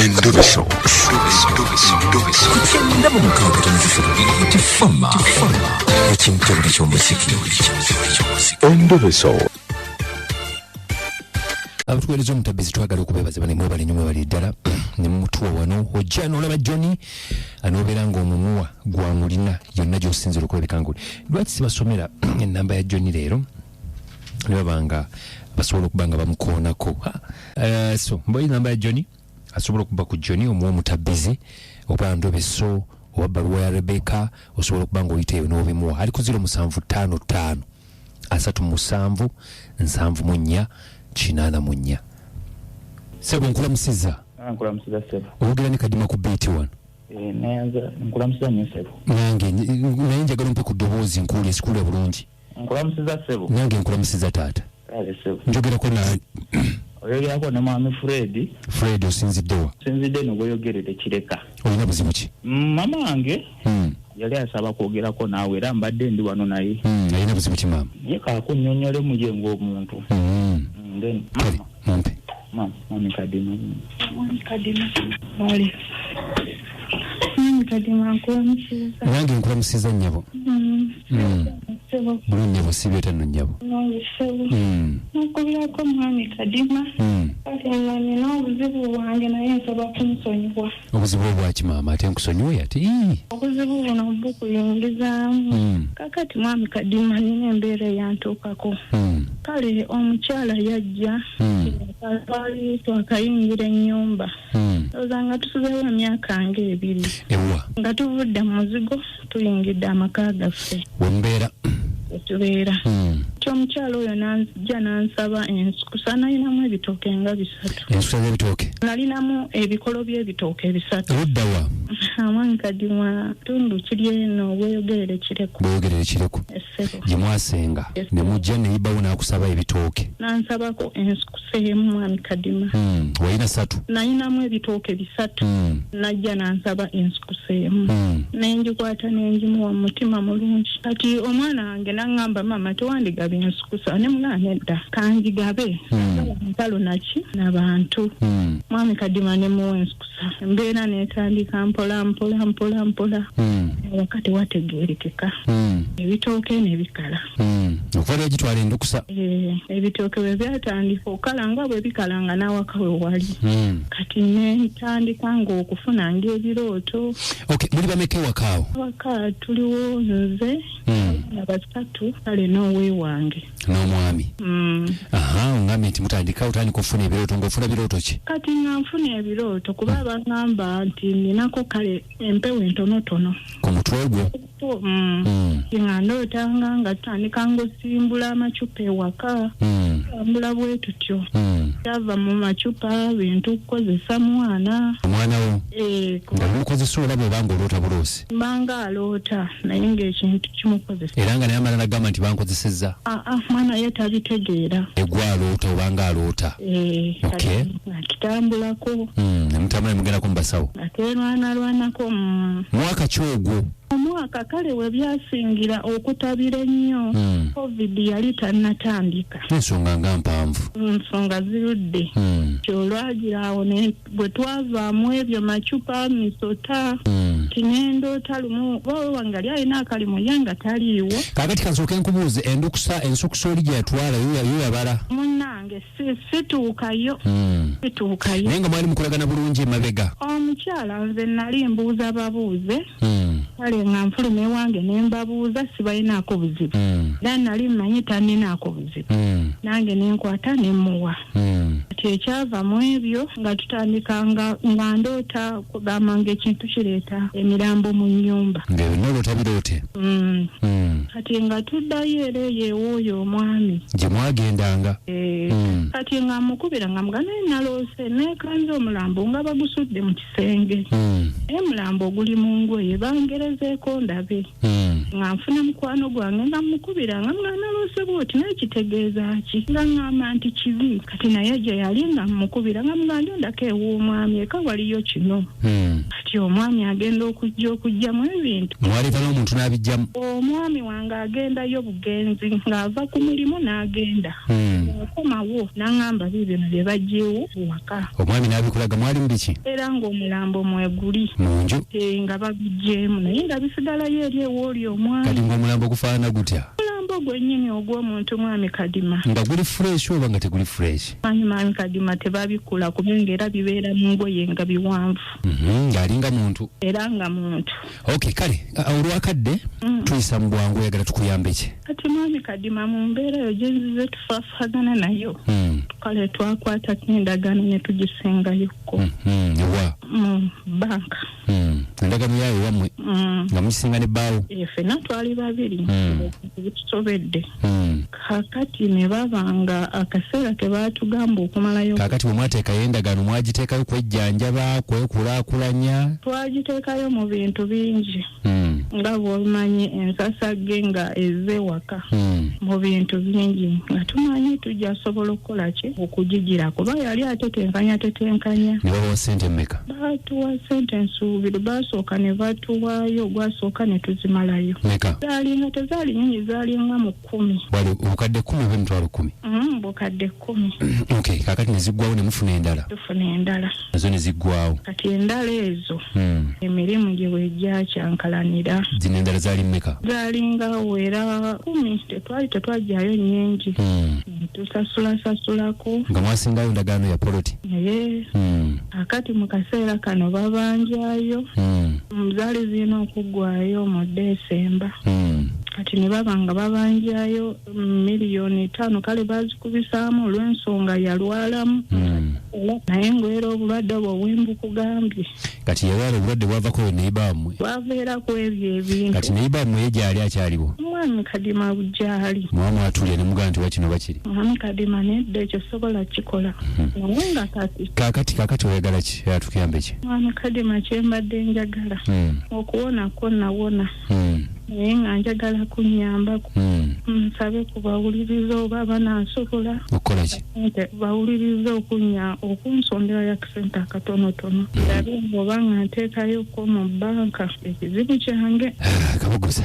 Endobeso. Ku 96.3 Tifama ekintobole ky'omuziki. Endobeso. Abatuweereza omutabizi, twagala okubebaza bane, mwebale nnyo, mwebale ddala ne mumutuwa wano. Ojja n'olaba Johnny anoobeera ng'omumuwa gwamulina yonna gy'osinzira okulabika ngoli. Lwaki sibasomera enamba ya Johnny leero ne baba nga basobola okuba nga bamukoonako? So mbayo enamba ya Johnny, asobola okuba ku Johnny omuwa omutabizi oba ndobeso oba bbaluwa ya Rebecca, osobola okuba ng'oyita eyo n'obimuwa. Ali ku 0755 37 74 84. Sebo, nkulamusiza. Nkulamusiza, ssebo. Oyogera ne Kadima ku Beat wano. Eh, nayanza, nkulamusiza nnyo, ssebo. Nange naye njagala ompe ku ddoboozi, nkuwulire, sikuwulira bulungi. Nkulamusiza, ssebo. Nange nkulamusiza, taata. Kale, ssebo. Njogerako na Oyogerako ne mwami Fred. Fred, osinziddewa? Sinzidde no bweyogerere Kireka. Olina buzibu ki? Mama wange yali asaba kwogerako naawe, era mbadde ndi wano naye. Alina buzibu ki, maama? Ye kakunnyonnyolemu ye ng'omuntu. Then Kale. Mama. Mumpe. Mama, mwami Kadima. Mwami Kadima, bale. Mwami Kadima, nkulamusiza. Nange nkulamusiza, nnyabo. Ssebo. Bulungi, nnyabo, sibyota nno, nnyabo. Nonge, ssebo. Nakubirako mwami Kadima. Kale nga nina obuzibu bwange, naye nsaba kunsonyiwa. Obuzibu obwaki, maama? Ate nkusonyiwe ate? Ii. Obuzibu buno bukuyingizaamu. Kakati mwami Kadima, nina embeera eyantuukako. Kale omukyala yajja, twali twakayingira ennyumba. Ndowooza nga tusuzeewo emyaka nga 2. Ewa? Nga tuvudde mu muzigo, tuyingidde amaka gaffe. Wembeera? Wetubeera. Ti omukyala oyo nanzija n'ansaba ensukusa. Nalinamu ebitooke nga 3. Ensukusa z'ebitooke? Nalinamu ebikolo by'ebitooke 3. Luddawa? Mwami Kadima, tundu kiri eno bweyogerere Kireko. Bweyogerere Kireko? Essebo. Gye mwasenga? Yes. Ne mujja neyibawo n'akusaba ebitooke? Nansabako ensukusa emu, mwami Kadima. Walina 3? Nalinamu ebitooke 3. Najja nansaba ensukusa emu. Nengikwata nengimuwa mu mutima mulungi. Kati omwana wange naŋŋamba, "Maama, tewandigabye ensukusa." Ne mugamba, "Nedda, kangigabe." Ntalo naki nabantu. Mwami Kadima, nemuwa ensukusa. Embeera netandika mpola mpola mpola mpola. Awaka tewategeerekeka. Ebitooke ne bikala. Okuva lyagitwala endukusa? Eh, ebitooke bwe byatandika okukala nga bwe bikala nga n'awaka we wali. Kati nentandika ng'okufuna ebirooto. Okay, muli bameka ewaka awo? Awaka tuliwo nze, abaana basatu, kale n'oweewange. N'omwami? Aha, ongambye nti mutandika otandika okufuna ebirooto, ng'ofuna birooto ki? Kati nga nfuna ebirooto kuba baŋŋamba nti ninako kale empewo entonotono ku mutwe gwo. Nga ndootanga nga tutandika ng'osimbula amacupa ewaka. Tambula bwe tutyo. Kyava mu macupa bintu kukozesa mwana. Omwana wo? Eh, Nga bimukozesa olaba oba ng'oloota buloosi? Mbanga aloota, naye ng'ekintu kimukozesa. Era nga naye amala nagamba nti bankozesezza? Aa, mwana ye tabitegeera. Egwa aloota obanga aloota? Eh, kati nga tutambulako. Ne mutambula ne mugendako mu basawo? Nga twerwanalwanako. Mwaka ki ogwo? Omwaka kale we byasingira okutabira ennyo, COVID yali tannatandika. Ensonga nga mpanvu. Ensonga zirudde. Kyolwagira awo bwe twavaamu ebyo macupa misota. Tinendoota lumu oba wange ali alina akalimu ye nga taliiwo. Kaakati kansooke nkubuuze, endukusa ensukusa oli gye yatwala yo yabala? Munnange, situukayo. Situukayo. Naye nga mwali mukolagana bulungi emabega? Omukyala nze nali mbuuza babuuze. Kale nga nfuluma ewange ne mbabuuza, sibalinaako buzibu. Era nali mmanyi tanninaako buzibu. Nange nenkwata nemuwa. Kati ekyava mu ebyo nga tutandika nga ndoota kugamba nga ekintu kireeta emirambo mu nnyumba. Nga byonna oloota biroote? Mm. Kati nga tuddayo era eyo ew'oyo omwami. Gye mwagendanga? Eh, kati nga mukubira nga muga, naye naloose neekanze omulambo nga bagusudde mu kisenge. Naye omulambo oguli mu ngoye, bangerezeeko ndabe. Nga nfuna mukwano gwange nga mukubira nga mga, naloose bwoti, naye kitegeeza ki? Nga ŋŋamba nti kibi. Kati naye gye yali nga mukubira nga muga, ndondako ew'omwami, eka waliyo kino. Kati omwami agenda okujja okuggyamu ebintu. Mwaleeta n'omuntu n'abijjamu? Omwami wange agendayo bugenzi ng'ava ku mulimu n'agenda. Yakomawo n'aŋŋamba biibino bye baggyewo waka. Omwami n'abikulaga mwali mu biki? Era ng'omulambo mweguli. Mu nju? Nga babiggyemu naye nga bisigalayo eri ewooli omwami. Kati ng'omulambo gufaanana gutya? Omulambo gwennyini ogw'omuntu mwami Kadima. Nga guli fresh oba nga teguli fresh? Mwami Kadima tebabikula kubanga era bibeera mu ngoye nga biwanvu. Ng'alinga muntu. Era nga muntu. Okay, kale olwakadde tuyisa mu bwangu, oyagala tukuyambe ki? Kati mwami Kadima mu mbeera eyo gye nzize tufaafagana nayo. Kale twakwatako endagaano ne tugisengayoko. Ewa? Mu banka. Endagaano yaayo wammwe? Nga mugisinga ne bbaawo? Ffenna twali babiri. Tusobedde. Kaakati ne baba nga akaseera ke baatugamba okumalayo. Kaakati bwe mwateekayo endagaano mwagiteekayo kwejjanjaba, kwekulaakulanya? Twagiteekayo mu bintu bingi. Nga bw'omanyi ensasagge nga ezze waka. Mu bintu bingi nga tumanyi tujja sobola okukola ki okugigira kuba yali atetenkanya tetenkanya. Ne babawa ssente mmeka? Baatuwa ssente nsuubiro, baasooka ne batuwaayo ogwasooka ne tuzimalayo. Mmeka? Zaalinga tezaali nnyingi, zaalinga mu 10. Wali obukadde 10 oba emitwalo 10? Bukadde 10. Okay, kaakati ne ziggwawo ne mufuna endala? Tufuna endala. Nazo ne ziggwawo. Kati endala ezo emirimu gye bwe gyakyankalanira. Zino endala zaali mmeka? Zaalinga wera 10, tetwali tetwajjayo nnyingi. Tusasulasasulako. Nga mwasingayo endagaano ya poloti? Naye akati mu kaseera kano babanjayo. Zaali zirina okuggwayo mu Desemba. Kati ne baba nga babanjayo miliyoni 5, kale baazikubisaamu olw'ensonga yalwalamu. Naye ng'era obulwadde obwo bwembukugambye. Kati yalwala obulwadde bwavako neiba wammwe? Bwaveera ku ebyo ebintu. Kati neiba wammwe ye gy'ali akyaliwo? Mwami Kadima gy'ali. Muba mwatulya ne mugamba nti wakino bakiri? Mwami Kadima nedda, ekyo sobola kikola. Naye nga kati. Kaakati oyagala ki? Atukuyambe ki? Mwami Kadima kye mbadde njagala. Okuwona kwo nawona. Naye nga njagala kunnyambako. Nsabe kubawuliriza oba banansobola. Okukola ki? Bawuliriza okunsondera akasente akatonotono. Ndabe oba nga nteekayoko mu bbanka ekizibu kyange. Kabuguza.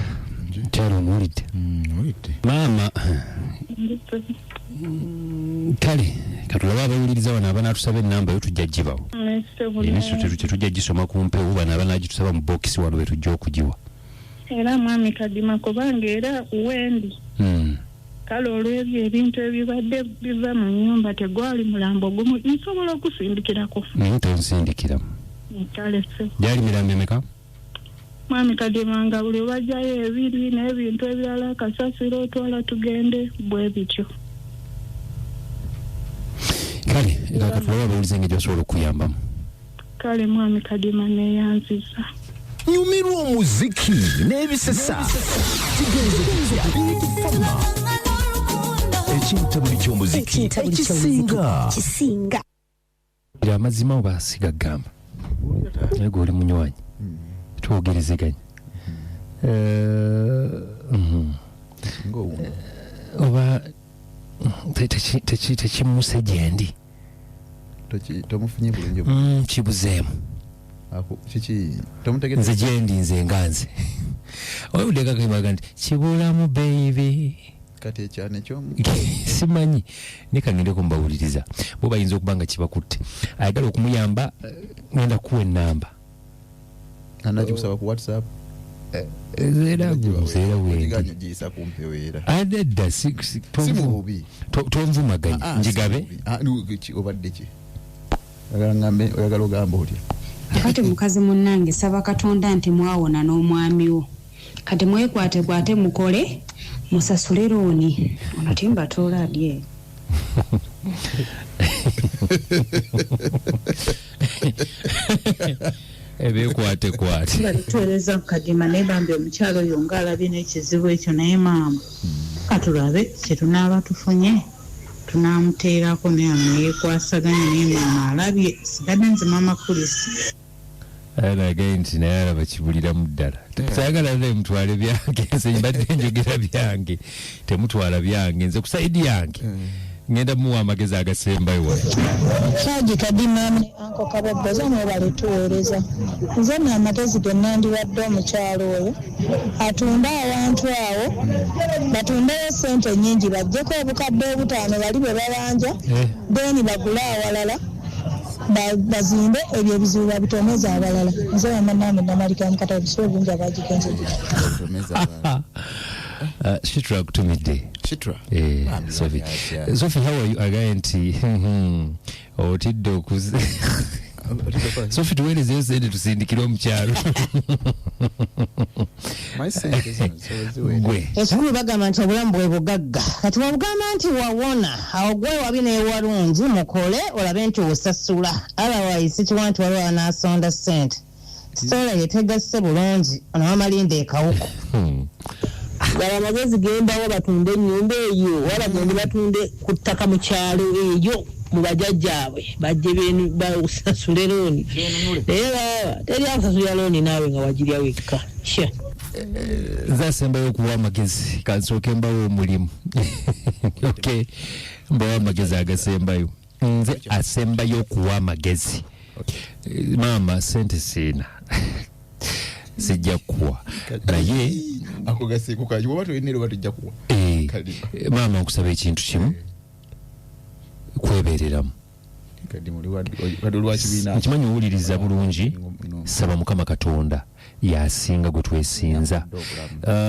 Kyalo omuwulidde? Maama. Kale katulabe abawuliriza wano abanaatusaba ennamba yo tujja gibawo. Tetujja gisoma ku mpewo, bano abanaagitusaba mu bookisi wano be tujja okugiwa. Era mwami Kadima kubanga era wendi. Kale olw'ebyo ebintu ebibadde biva mu nnyumba tegwali mulambo gumu, nsobola okusindikirako. Tonsindikiramu. Kale se. Gyali mirambo emeka? Mwami Kadima nga buli bajjayo ebiri n'ebintu ebirala kasasiro otwala tugende bwe bityo. Kale katulabe abawuliza engeri gy'osobola okuyambamu. Kale mwami Kadima neeyanziza. Nyumirwa omuziki n'ebisesa. Kigenze Big Fama. Ekintabuli ky'omuziki ekisinga. Amazima oba sigagamba. Naye gwe oli munywanyi. Twogerezeganya. Oba tekimuse gyendi. Tomufunye bulungi. Kibuzeemu. Nze gyendi nze nga nze. Oyawudde kakaibaga nti kibulamu baby. Kati ekyana ekyomu. Simanyi. Naye kangendeko mbawuliriza. Bo bayinza okuba nga kibakutte. Ayagala okumuyamba ngenda kuwa ennamba. Anakikusaba ku WhatsApp? Era wendi. Giyisa ku mpewo era. Nedda si mububi. Tonvumaganya. Njigabe? Obadde ki? Oyagala ogamba otya? Kati mukazi munnange saba Katonda nti mwawona n'omwami wo. Kati mwekwatekwate mukole musasule looni. Ono timbatoola dye. Ebekwatekwate. Balituweereza Kadima naye bambi omukyalo oyo ng'alabye n'ekizibu ekyo naye maama. Katulabe kye tunaaba tufunye tunaamuteerako naye yeekwasaganya naye maama alabye. Sigadde nze maama Kulisi. Alagaye nti naye alaba kibuliramu ddala. Saagala naye mutwale byange, nze mbadde njogera byange, temutwala byange, nze ku sayidi yange. Ngenda muwa amagezi agasembayo wano. Haji Kadima ne Anko Kaboggoza, mwebale tuweereza. Nze nno amagezi ge nandiwadde omukyalo oyo, atunde awantu awo, batundeyo ssente nnyingi, baggyeko obukadde 5 bali bwe babanja, then bagule awalala, bazimbe ebyo ebizibu babitomeze abalala. Nze wamma namwe Namalika Mukata, ebisibo bingi abagigenze gityo. Shitra akutumidde. Shitra. Sophie. Sophie, how are you? Agaye nti otidde okuze. Sophie, tuweerezeyo sente tusindikire omukyalo. Gwe. Ekikulu bagamba nti obulamu bwe bugagga. Kati bw'obugamba nti wawona, awo gwe wabi n'ewalungi mukole olabe nti osasula. Otherwise kiwa nti waliwo anaasonda ssente. Sitoola yetegasse bulungi, ono wamalinda ekawuku. Gaba amagezi gendawo batunde ennyumba eyo, oba bagende batunde ku ttaka mu kyalo eyo mu bajjajjaabwe, bajje basasule looni. Naye baba teri akusasulira looni naawe nga wagirya wekka. Sure. Nze asembayo okuwa amagezi, kansooke mbawo omulimu. Okay, mbawo amagezi agasembayo. Nze asembayo okuwa amagezi. Maama, sente siina, sijja kuwa, naye ako gasiiko kaki, bw'oba tolina era oba tujja kuwa. Maama, nkusaba ekintu kimu, kwebeereramu. Kadi muli kadi oli wa kibiina. Nkimanyi owuliriza bulungi. Saba Mukama Katonda yasinga gwe twesinza.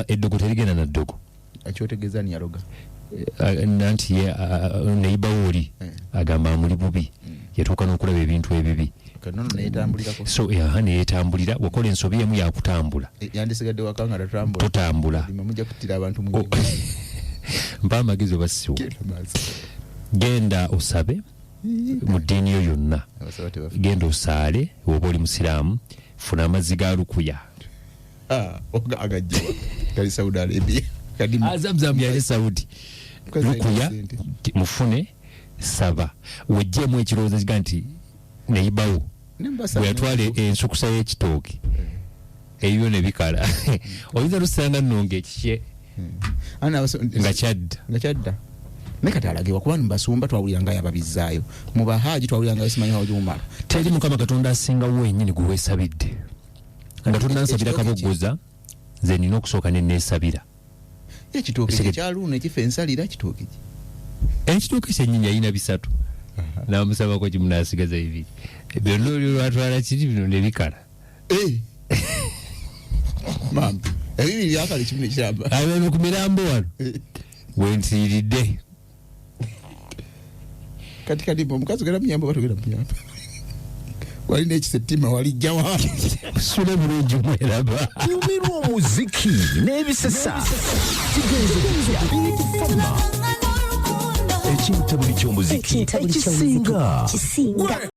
Eddogo terigenda na ddogo. Ekyotegeeza ni yaloga. Nanti ye neighbor oli agamba amuli bubi, yatuuka n'okulaba ebintu ebibi. Kati nono neyetambulirako. So neyetambulira, wakola ensobi emu yakutambula. Yandisigadde waka nga tatambula. Totambula. Lima mujja kuttira abantu mu nyumba. Mpa amagezi oba siwo. Genda maaso. Genda osabe mu ddiini yo yonna. Abasaba tebafa. Genda osaale oba oli musiraamu, funa amazzi ga lukuya. Oga agajjiwa. Gali Saudi Arabia. Kadi mu- Zamzam yali Saudi. Mukazi alina Lukuya, ssente. mufune, saba. Weggyemu ekirowoozo kiga nti neyibawo. Ne mbasa Bwe yatwala ensukusa y'ekitooke, ebyo ne bikala. Oyinza lusanga nno ng'ekikye Ana nga kyadda. Nga kyadda. Naye kati alagibwa kuba mbasumba twawulira nga yababizzaayo. Mu bahaji twawulira nga simanyi haji Umar. Teri Mukama Katonda asinga wennyini gwe weesabidde. Nga tonnansabira kaboggoza, nze nina okusooka ne neesabira. Ekitooke Ekige- kya luno ekifa ensalira kitooke ki? Ekitooke kyennyini yalina 3. N'amusabako kimu n'asigaza 2. Byonna oli olwatwala kiri bino ne bikala. Maama, ebibiri byakala ekimu ne kiramba. Abeno ku mirambo wano. Wentiiridde. Kati kati omukazi ogenda muyamba oba togenda muyamba? Wali n'ekisa ettima walijja wa? Sule bulungi mweraba. Nyumirwa omuziki n'ebisesa. Kigenze kitya? Big Fama. Ekintabuli ky'omuziki Ekintabuli ky'omuziki ekisinga. kisinga.